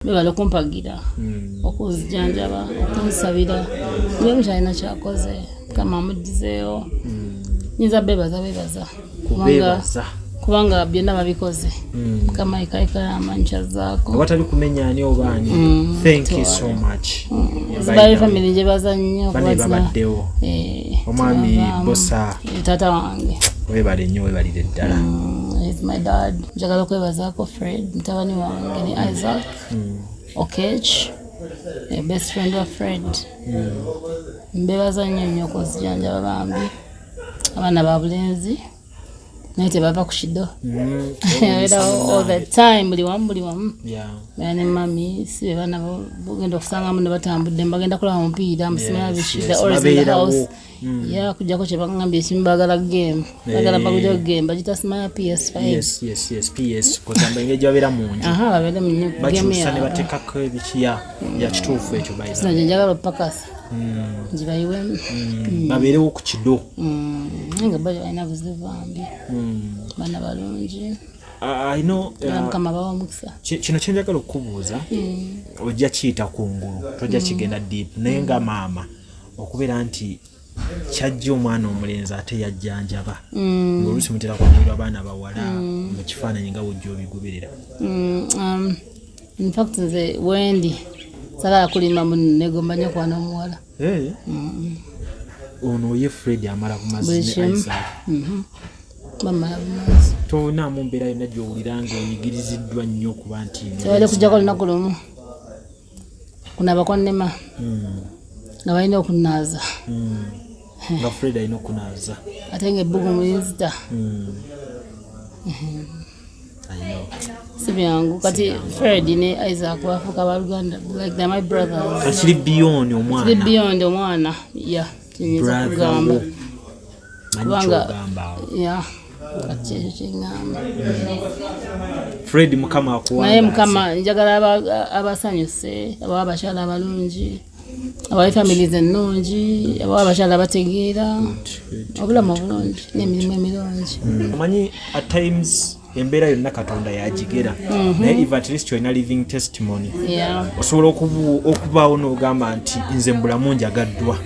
Bebala okumpagira, okunzijanjaba, okunsabira. Buli omu kyalina kyakoze, Mukama amuddizeewo. Nyinza bebaza, bebaza Kubeebaza. Kubanga byonna babikoze. Mukama yekayeka yamanyi kyazzaako. Awatali kumenya ani oba ani, thank you so much. Zibaye family njebaza nnyo. Bane babaddewo. Omwami Tebavaamu. Bosa. Taata wange. Webale nnyo, webalire ddala. He's my dad. Njagala okwebazaako Fred mutabani wange ne Isaac Okech, best friend wa Fred. Mbebaza nnyo nnyo okunzijanjaba bambi. Abaana ba bulenzi naye tebava ku kido. Era all the time buli wamu, buli wamu. Era ne mami si be baana bogenda okusangamu ne batambudde mbagenda kulaba mupiira musimanya biki. They're always in the Babeerawo. house. Yeah, kujjako kye baŋŋambye ekimu, baagala game, baagala bagujjako game bagita simanya PS5. Yes, PS kugamba engeri gyebabeera mu nju. Aha, babeere mu game Bakyusa ne yaabwe. bateekako ebikiya ya kituufu ekyo by the Sino gye njagala opakasa ngibayiwemu. Babeerewo ku kido. Naye nga bo balina buzibu bambi, baana balungi. I know, Era Mukama bawa omukisa. Kino kyenjagala okukubuuza, ojja kiyita kungulu, tojja kigenda deep, naye nga maama okubeera nti kyajja omwana omulenzi ate yajjanjaba, ngaoluusi mutera kwanguyirwa abaana bawala mu kifaananyi nga wojja obigoberera. In fact nze wendi sagala kulimba muno, negomba nnyo okuba n'omuwala. Eh. Ono ye Fred amala bumazi Buli ne kimu. Isaac. Bamala bumazi. Tonaamu mbeera yonna gy'owulira nga onyigiriziddwa nnyo okuba nti Tewali kujjako olunaku lumu kunaaba kwannema nga balina okunaaza. Nga Fred alina okunaaza. Ate nga ebbugumu linzita. I know. Si byangu. Kati Fred ne Isaac bafuuka baluganda, like they're my brothers. Kati kiri beyond Kiri omwana. beyond omwana ya kyenyinza Brother kugamba. wo. Manyi kyogamba awo. Ya, kati kyekyo kyeŋŋamba. Fred, Mukama akuwangaze. Naye Mukama njagala abasanyuse, abawa abakyala abalungi, abawa families ennungi, abawa abakyala abategeera, obulamu obulungi n'emirimu emirungi. Omanyi at times embeera yonna Katonda yagigera, naye if at least olina living testimony, osobola okubaawo n'ogamba nti nze mu bulamu njagaddwa.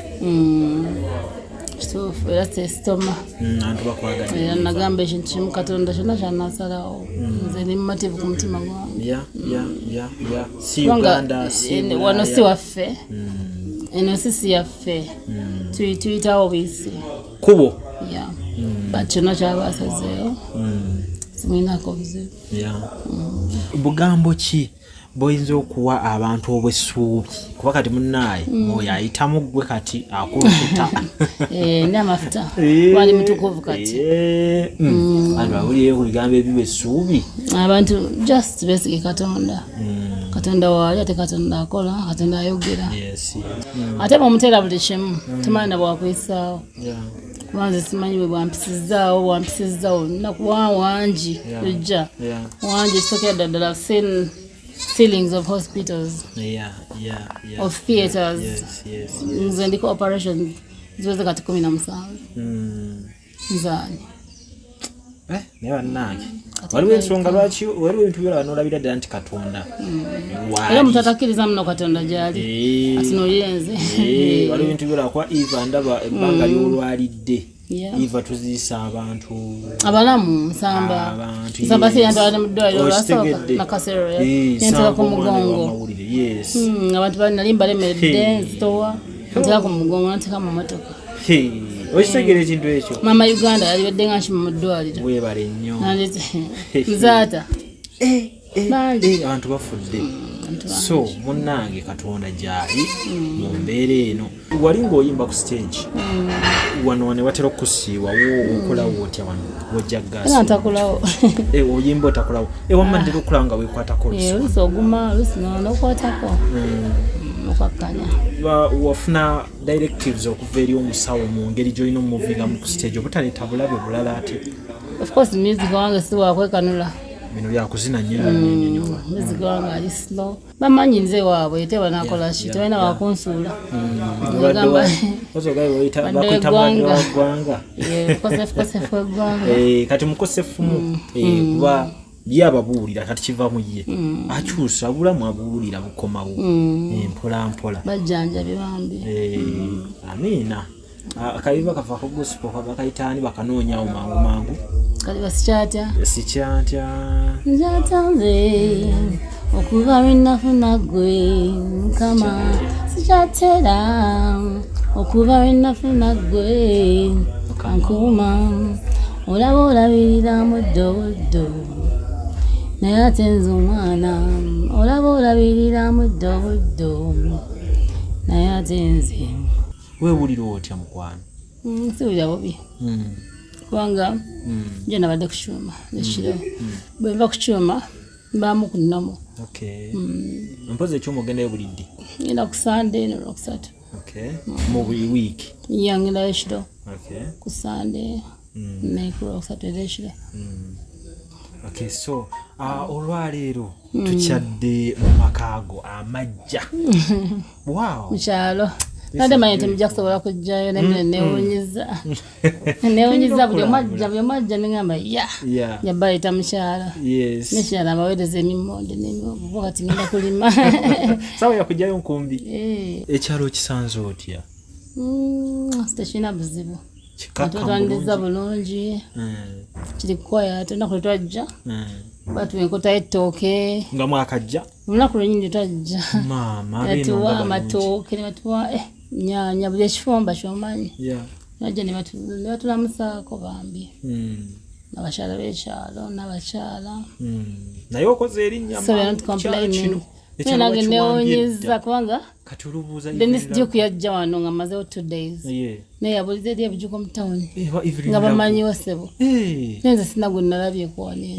Kituufu, era sesitoma. Abantu bakwagadde. Era nagamba ekintu kimu, Katonda kyonna kyanasalawo nze ndi mumativu ku mutima gwange. Yeah, si Kubanga Uganda si wano si Bulaaya. waffe, eno si si yaffe. Tuyitawo buyisi. Kubo. Yeah, but kyonna kyaba asazeewo simwinako buzibu. Yeah. Bugambo ki bwoyinza okuwa abantu obwessuubi, kuba kati munnaaye oyo ayitamu ggwe kati akulukuta? Eh, ndi amafuta wali mutukuvu kati. Abantu bawulireyo ku bigambo ebiwa essuubi. Abantu just besige Katonda. Katonda waali, ate Katonda akola, Katonda ayogera. Ate bwomuteera buli kimu tomanyi na bwakuyisaawo. Kuba nze simanyi bwe bwampisizaawo, bwampisizaawo nakuwa wangi lujja wangi ekisookera ddala ddala, I've seen ceilings of hospitals, of theaters. Nze ndiko operation ziweze kati 17. Nzaani? Eh, naye bannange waliwo ensonga lwaki waliwo ebintu byolaba nolabira ddala nti Katonda Era omuntu atakkiriza muno Katonda gyali atunuulire nze. Eh, waliwo ebintu byolaba kuba Eva ndaba ebbanga lyolwalidde. Eva tuziisa abantu. Abalamu nsamba. Abantu, Nsamba si yes. yantwala mu ddwaliro olwasooka. Okitegedde. Nakasero. Eh, yanteka ku Nsamba omwana mugongo. w'amawulire, yes. Abantu bali nali mbalemeredde. Nzitowa, nteka ku mugongo, nanteka mu motoka. Hey, okitegeera ekintu ekyo? Mama Uganda yalibadde nga nkima mu ddwaliro. Weebale nnyo. Nandete nzaata bangi. Eh, abantu bafudde. Abantu bangi. So munnange Katonda gyali mu mbeera eno. Wali ng'oyimba ku stage wano, wano watera okusiiwawo, okolawo otya wano wojja Era gaasi? ntakulawo. Eh, oyimba otakulawo? Ewamma ntera okulaba nga weekwatako olusi. Olusi oguma, olusi nokwatako okwakkanya. Wafuna directives okuva eri omusawo mu ngeri gy'olina omuvingamu ku stage obutaleeta bulabe bulala ate? Of course music wange si wakwekanula. Bino byakuzina nnyo nnyo nnyo nnyo. Music wange ali slow, bamanyi nze waabwe ate banakola ki, tebalina wakunsuula. Mulwadde Badde bakwita mulwadde wa w'eggwanga. ggwanga. Kosefu, kosefu weggwanga. Eh, kati mukosefumu, eh, kuba Ye ababuulira kati kiva mu ye. Akyusa obulamu, abuwulira bukomawo mpola mpola. Bajjanjabi bambi. Amiina. Akayimba kafa ku gospel bakayitaani, bakanoonyawo mangu mangu. Kali basikyatya. Sikyatya. Nkyatya nze okuva lwe nafuna gwe Mukama, sikyatera okuva lwe nafuna gwe ankuuma. Olaba olabirira muddo buddo, naye ate nze omwana. Olaba olabirira muddo buddo, naye ate nze. Weewulira otya, mukwano? Siwulira bubi kubanga nje nabadde ku kyuma ekiro. Bwe nva ku kyuma mbaamu ku nnomo. Okay, mpozi ekyuma ogendayo buli ddi? Ngenda ku Sande nolwokusatu. Okay, mu buli wiiki? Ya, ngendayo ekiro ku Sande ne ku Lwokusatu era ekiro. Okay, so olwaleero tukyadde mu makaago amajja. Wow. Mu kyalo. Nadde manyi temujja kusobola kujjayo, naye newunyiza newunyiza buli omu ajja, buli omu ajja, neŋamba ya yabayita mukyalo. Nekyalo abaweereza emimonde n'emiwogo, kati ngenda kulima. Sawa yakujjayo nkumbi. Ekyalo kisanze otya? Tekirina buzibu. Kikakkamu? Twatwaniriza bulungi. Kiri quiet. Olunaku lwe twajja batuwa enkota y'ettooke. Nga mwakajja? Olunaku lwenyini twajja. Maama, abeeno batuwa nga balungi. Amatooke, ne batuwa nyaanya, buli ekifumba kyomanyi. Bajja ne batulamusaako bambi. Abakyala b'ekyalo n'abakyala. Naye okoze erinnya. So we are not complaining. Naye nange newunyizza kubanga Kati olubuuza Denis Duke yajja wano nga mazewo 2 days, naye yabuliza eri ebujuko mu tawuni nga bamanyiwo ssebo. Naye nze sina gwe nalabye kwani.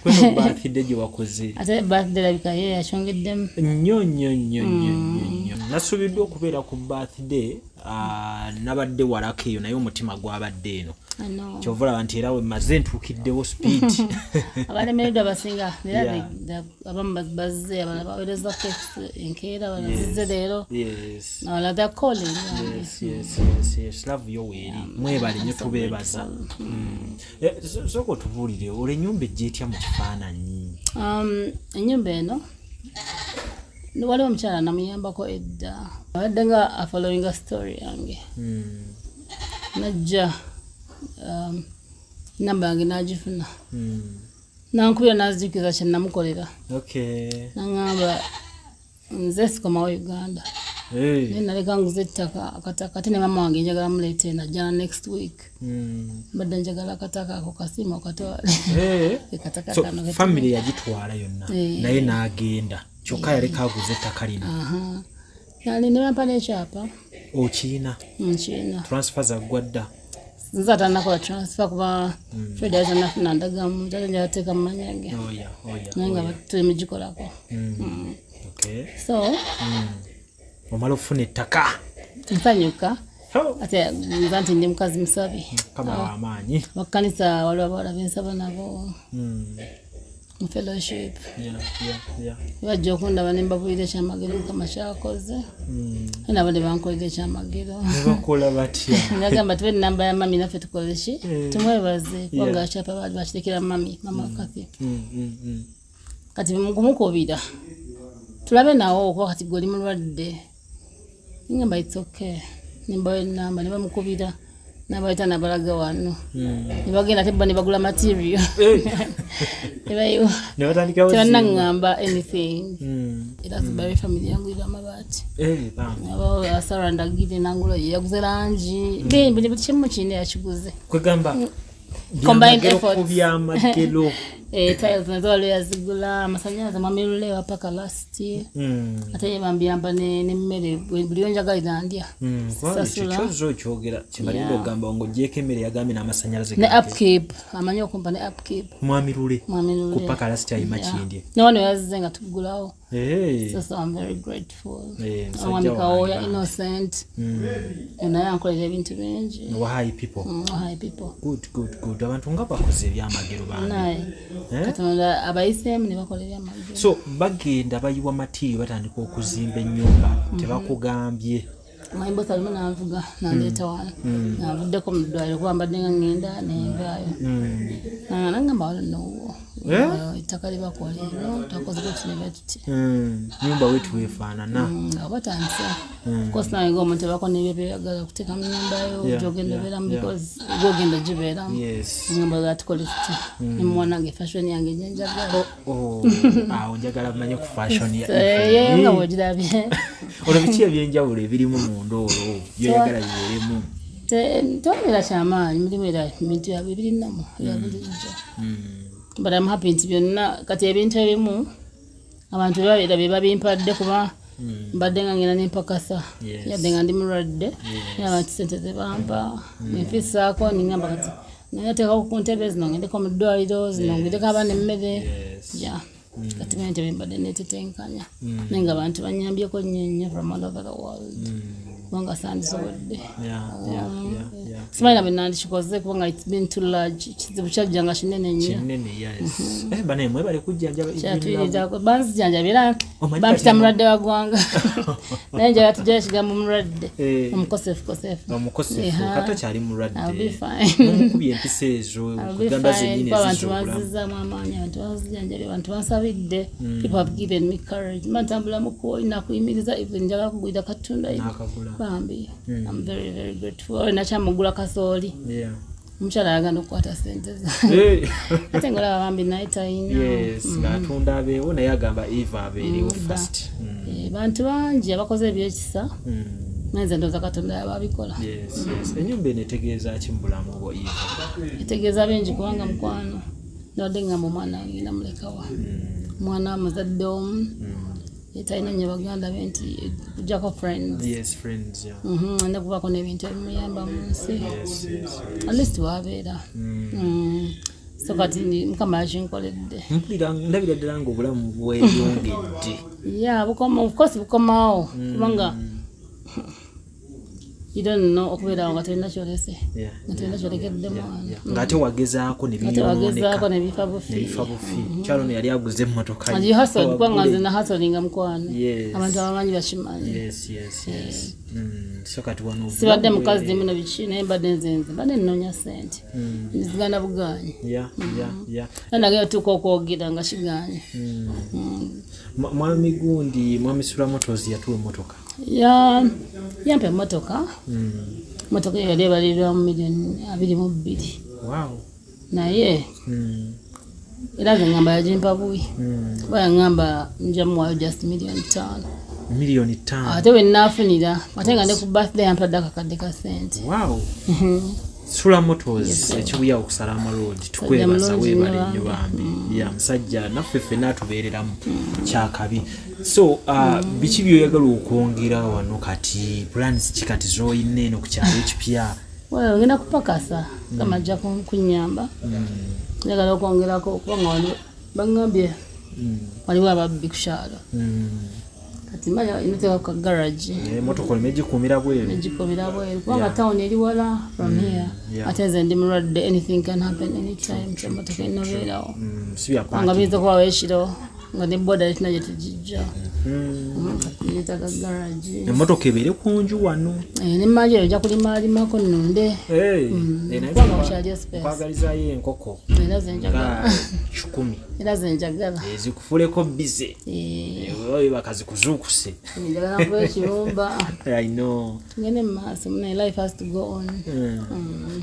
Kweno birthday gye wakoze. Ate birthday labika ye yakyongeddemu. Nnyo nnyo nnyo nnyo nnyo nnyo. Nasuubiddwa okubeera ku birthday, nabadde walako eyo, naye omutima gwabadde eno. I know. Kyova olaba nti era we maze ntuukiddewo speed. Abalemereddwa abasinga era abamu bazze, abalala baweereza cakes enkeera, abalala zizze leero, abalala they're calling. Yes, love yo weeri. Mwebale nnyo, tubeebaza. Sooka otubuulire olwo ennyumba ejja etya mu kifaananyi? Ennyumba eno waliwo omukyala namuyambako edda, abadde nga afollowinga story yange. Najja namba yange nagifuna, nankubira, nazijjukiza kye namukolera. Naŋŋamba nze sikomawo Uganda. Naye naleka nguza ettaka, akataka, ate ne mama wange njagala muleeta eno, ajjana next week. Mbadde njagala akataka ako kasiima okatwale. Akataka So kano family yagitwala yonna? Eh. Naye n'agenda, kyokka yaleka aguza ettaka lino. Aha. Nali ne bampa n'ekyapa. Okiina? Nkiina. Transfer zaggwa dda? Nze atanakola transfer kuba Fred yali tanafuna ndagamu, tate njala teeka mu manya ge. Oya. Naye nga tuli mugikolako. So Omala okufuna ettaka? Nsanyuka. Oh, ate nza nti ndi mukazi musabi. Kama w'amaanyi. Bakkanisa waliwo abawala bensaba nabo mu fellowship. Bajja okundaba ne mbabuulira ekyamagero Mukama kyakoze. Nabo ne bankolera ekyamagero. Ne bakola batya? Nagamba tube enamba ya mami naffe tukole ki, tumwebaze kubanga akyapa baali bakirekera mami, mama Kathy. Kati mukumukubira tulabe nawo okuba kati gwe oli mulwadde, ngamba it's okay, nembawa enamba ne bamukubira, nabayita nabalaga wano. Ne bagenda ate bo ne bagula material ne bayiwa. Ne batandikawo. Tebanaŋŋamba anything. Era Zubari family yangulira amabaati. Bambi. Aba Sara Ndagire nangula, yaguze langi, buli kimu kirina yakiguze. Kwegamba Combined byamagero ku efforts. Byamagero. Tiles nazo waliwo yazigula, amasanyalaze mwami wa paka last. Ate ye bambi yampa n'emmere buli wenjagalira ndya. Kubanga ekyo Sasula. kyozza okyogera kimalira ogamba ng'ogyeko emmere, yagambye n'amasanyalaze. Ne upkeep, amanyi okumpa ne upkeep. Mwami Lule? Mwami Lule. Ku paka last ayima kindye. Ne wano yazze nga tuggulawo. So I'm very grateful. Musajja Omwami Kawooya wange. Innocent naye ankolera ebintu bingi. Wa high people. High people. Good, good, good. Abantu nga bakoze ebyamagero bambi. Naye Eh? Katonda abayiseemu ne bakola ebyamagero. So bagenda bayiwa material, batandika okuzimba ennyumba, tebakugambye? Mwami boss alimu nanvuga nandeeta wano, nanvuddeko mu ddwaliro kuba mbadde nga ŋŋenda nenvaayo. Nangamba wano nowo Ettaka libakola eno, twakoze bwe ne tuti. Nyumba wetu weefaanana. Nga batandise. Of course, nawe ng'omuntu ebako nebyo byeyagala okuteeka mu nyumba yo, gyogenda obeeramu, because gwogenda ogibeeramu. Ngamba gatukole tuti, nemwana fashion yange gyenjagala. Oh, awo njagala manye ku fashion ya Ye nga bwogirabye. Olwo biki ebyenjawulo ebirimu munda olwo byoyagala bibeeremu? Tewabera kyamaanyi, mulimu era ebintu byabwe ebirinamu ebya bulijjo, but I'm happy nti byonna kati ebintu ebimu abantu bebabeera be babimpadde, kuba mbadde nga ngenda nempakasa, yadde nga ndi mulwadde, naye abantu sente zebampa nenfisaako, ningamba kati naye teekako ku ntebe zino, ngendeko mu ddwaliro zino, ngendeko abaana emmere. Ya, kati manyi nti mbadde netetenkanya, naye nga abantu banyambyeko nnyo nnyo from all over the world, kubanga sandisobodde. Simanyi na bwe nandikikoze, kubanga it's been too large, kizibu kyajja nga kinene nnyo. Kinene, yes. Banaye mwebale kujjanjaba. Kyatuyiriza banzijanjaba era Omanyi bampita kati mulwadde wa ggwanga, naye njagala tujjayo ekigambo mulwadde. Omukosefu kosefu. Omukosefu. Eha. Kata kyali mulwadde. I'll be fine. Mumukubye empisa ezo I'll be kugamba fine. zennyini Kuba abantu ezizza obulamu. banzizaamu amaanyi, abantu banzijanjabye, abantu bansabidde. People have given me courage. Mba ntambula mukuwo nakuyimiriza, even njagala kugulira katunda. N'akagula. Bambi, I'm very very grateful. Olwo nakyamugula kasooli, omukyala ayagala okukwata sente ze, ate ngaolaba bambi naye talina. Yes, ng'atunda abeewo, naye agamba Eva abeerewo first. Eh, bantu bangi abakoze ebyekisa, naye nze ndowooza Katonda yaba abikola. Yes. Ennyumba eno etegeeza ki mu bulamu bwo, Eva? Etegeeza bingi, kubanga mukwano nabadde ngamba omwana wange ngenda mulekawa, omwana muzadde omu, talina nnyo baganda be nti kujjako friends. Yes, friends, yeah. Alina kubaako n'ebintu ebimuyamba mu nsi, Yes. at least wabeera. So kati Mukama yakinkoledde. Mpulira ndabira ddala nga obulamu bweyongedde. Ya, bukoma, of course bukomawo, kubanga you don't know okubeerawo nga tolina kyolese, nga tolina kyolekedde mwana. Ng'ate wagezaako ne Ate wagezaako biyonooneka, ne bifa bufi. Ne bifa bufi. Kyalo no yali aguze emmotoka ye. And you hustled, kubanga nze nahustlinga, mukwano. Abantu abamanyi bakimanyi. Yes. So kati wano Sibadde obulamu mukazi muno biki, naye mbadde nze mbadde nnoonya sente, nzigana bugaanyi. Era nagenda tuuka okwogera nga kiganye. Mwami gundi, mwami Sula Motors yatuwa emmotoka. Ya, yampa emmotoka. Emmotoka eyo yali ebalirirwa mu miliyoni 22. Naye era nze ngamba yagimpa bubi, kuba yaŋŋamba nja muwaayo just miliyoni 5. Miliyoni 5. Ate we naafunira, ate nga ne ku birthday yampadde akakadde ka sente. Wow, Sula Motors ekibuya okusala road, tukwebaza. Mulungi Weebale nnyo. nnyo bambi. Ya musajja naffe ffenna atubeereramu kyakabi. So biki byoyagala okwongera wano kati? Plans ki kati z'oyina eno ku kyalo ekipya? Well, ngenda kupakasa kama ajja kunnyamba. Njagala okwongerako, kubanga wano baŋŋambye waliwo ababbi ku kyalo. Kati manya inateeka ka garage. Emotoka oleme gikuumira bweru. Negikomera bweru, kubanga town eri wala from here. Ate nze ndi mulwadde, anything can happen anytime, so emotoka enobeerawo. Si bya Kubanga parking. biyinza okubawo ekiro nga ne boda tulina gye tugijja. Kati neetaaga garage. Emmotoka ebeere ku nju wano. Nemmanja eyo nja kulimaalimako nnunde. Hey, naye Kubanga mukyaliyo space. Nkwagalizaayo enkoko Era ze njagala. nga 100. Era ze njagala. Zikufuuleko bize. Bakazikuzuukuse. Njagala nkuba ekirumba. I know. Tugende mu maaso munaye, life has to go on.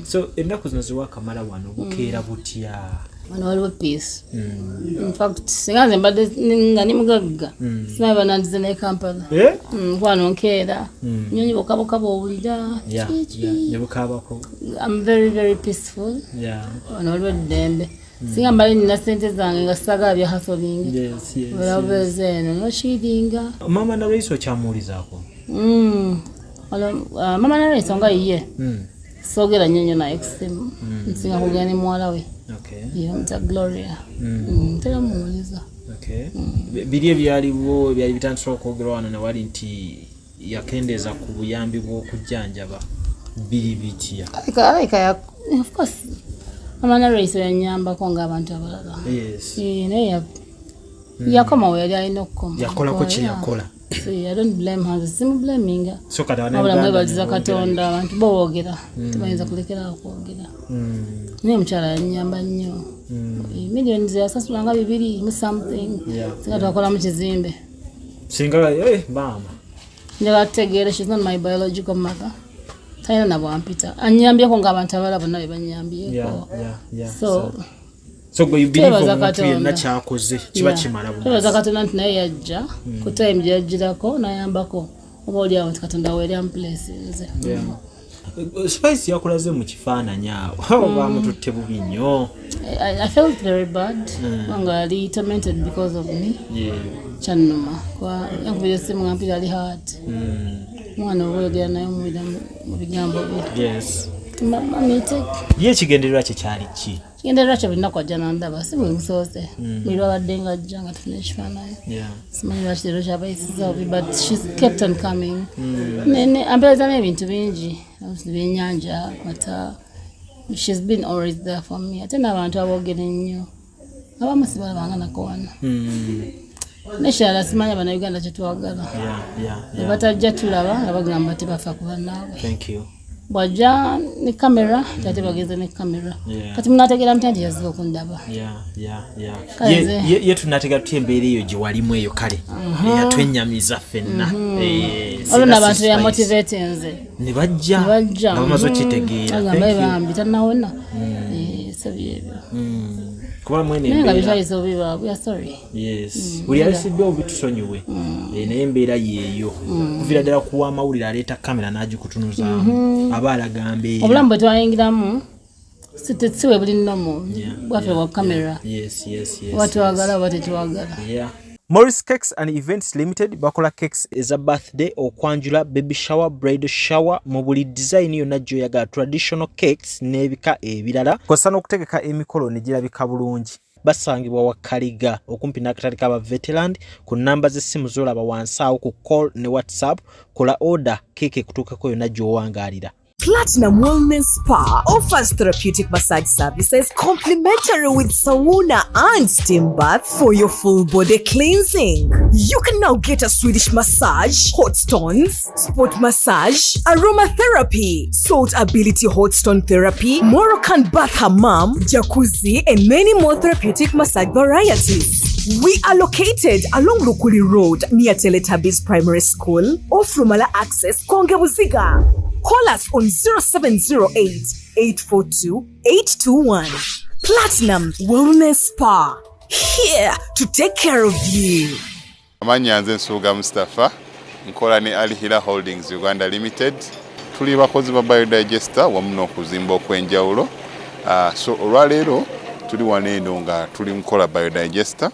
So ennaku zino zewakamala wano, bukeera butya? Wano waliwo peace. In fact, singa nze mbadde nga ndi mugagga, simanyi banandize naye Kampala. Eh? Kwano nkeera nyonyi bokaboka bwowulira. Kiki? Ne bukaabako. I'm very very peaceful. Wano waliwo eddembe. Singa mbadde nina sente zange nga saagala bya hustling, obeera bubeezi eno nokiringa. Mama Nalweyiso okyamuwulizaako? Mama Nalweyiso nga ye soogera nnyo nnyo naye ku ssimu, nsinga kugenda ne muwala we. Ye bamuyita Gloria. Ntera muwuliza. Okay. Biri ebyaliwo ebyali bitandise okwogerwa wano newali nti yakendeeza ku buyambi bw'okujjanjaba, biri bitya? Alabika of course mama Nalweyiso yanyambako ng'abantu abalala. Eh, naye yakoma we yali alina okukoma. Yakolako kye yakola. See, I don't blame her. Nze simublaminga. So kati Wabula Abannayuganda mwebaliza ne boogera. Katonda, abantu bo boogera tebayinza kulekerawo kwogera. Naye omukyala yanyamba nnyo. Miliyoni zeyasasula nga bibiri mu something, singa twakolamu kizimbe. Singa maama. Njagala tutegeere, she's not my biological mother. Talina na bwampita, anyambyeko ng'abantu abalala bonna be banyambyeko. So So gwe you believe twebaza omuntu Katonda. yenna kyakoze kiba kimala Twebaza bumazi. Katonda nti naye yajja ku time gye yajjirako n'ayambako, oba oli awo nti Katonda weeri amupulesinze. Yeah. Spice yakulaze mu kifaananyi awo, bamututte bubi nnyo. I felt very bad kubanga yali tormented because of me. Kyannuma kuba yankubira essimu nga mpira ali hard. Omwana oba oyogera naye omuwulira mu bigambo bye. Mami, take Ye ekigendererwa kye kyali ki? Kigendererwa kye buli lunaku ajja nandaba, si bwe musoose. Buli lwabadde nga ajja nga tufuna ekifaananyi. Simanyi lwaki leero kyabayisiza bubi, but she's kept on coming. Ampeereza n'ebintu bingi, byennyanja, mata. She's been always there for me. Ate n'abantu aboogera ennyo abamu sibalabanga nako wano. Nekirala, simanyi Abannayuganda kyetwagala. Bwe batajja tulaba nga bagamba tebafa ku bannaabwe. Thank you. Bw'ajja ne kamera, ate bagenze ne kamera. Kati munategeera mutya nti yazze okundaba? Kale Ye tunategeera tutya embeera eyo gye walimu eyo, kale eyatwennyamiza ffenna? Olwo Singa n'abantu si Spice. yamotivate nze. Ne bajja. Ne bajja. Nga bamaze okitegeera. Agamba Thank you. bambi tannawona. So byebyo. Kuba mwene Naye nga embeera bitayisa obubi baabwe, yeah, sorry. Yes, buli alisiddwa obubi tusonyiwe. Naye embeera yeeyo kuviira ddala kuwa amawulire, aleeta kamera n'agikutunuzaamu, aba alaga mbeera. Obulamu bwe twayingiramu si bwe buli nnomu bwaffe bwa kamera. Oba twagala oba tetwagala. Morris Cakes and Events Limited bakola cakes eza birthday, okwanjula, baby shower, bridal shower, mu buli design yonna gy'oyagala, traditional cakes n'ebika ebirala, kw'ossa n'okutegeka emikolo ne girabika bulungi. Basangibwa Wakaliga okumpi n'akatale k'aba Veteran, ku nnamba z'essimu z'olaba wansi awo ku call ne WhatsApp. Kola order, keeke ekutuukako yonna gy'owangaalira. Platinum Wellness Spa offers therapeutic massage services complimentary with sauna and steam bath for your full body cleansing. You can now get a Swedish massage, hot stones, sport massage, aromatherapy, salt ability hot stone therapy, Moroccan bath hammam, jacuzzi, and many more therapeutic massage varieties. We are located along Lukuli Road near Teletubbies Primary School, off Rumala Access, Konge Buziga. Call us on 0708 842 821. Platinum Wellness Spa. Here to take care of you. Amannya nze Nsubuga Mustapha, nkola ne Al Hila Holdings Uganda Limited. Tuli bakozi ba biodigester wamu n'okuzimba okw'enjawulo. So olwaleero tuli wano eno nga tuli mukola biodigester.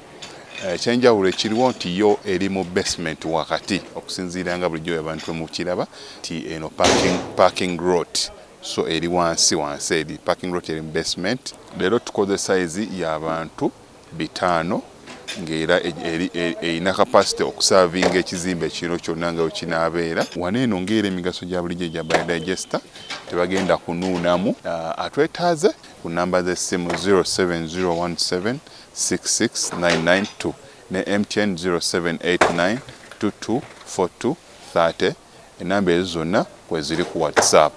Ekyenjawulo ekiriwo nti yo eri mu basement wakati, okusinziira nga bulijjo abantu mukiraba nti eno parking lot, so eri wansi wansi, eri parking lot, eri mu basement. Leero tukoze size y'abantu 500, ng'era erina capacity okuservinga ekizimbe kino kyonna nga wekinaabeera. Wano eno ng'era emigaso gya bulijjo egya biodigester, tebagenda kunuunamu. Atwetaaze ku namba z'essimu 07017 66992 ne MTN 0789 2242 30. Enamba ezo zonna kweziri ku WhatsApp.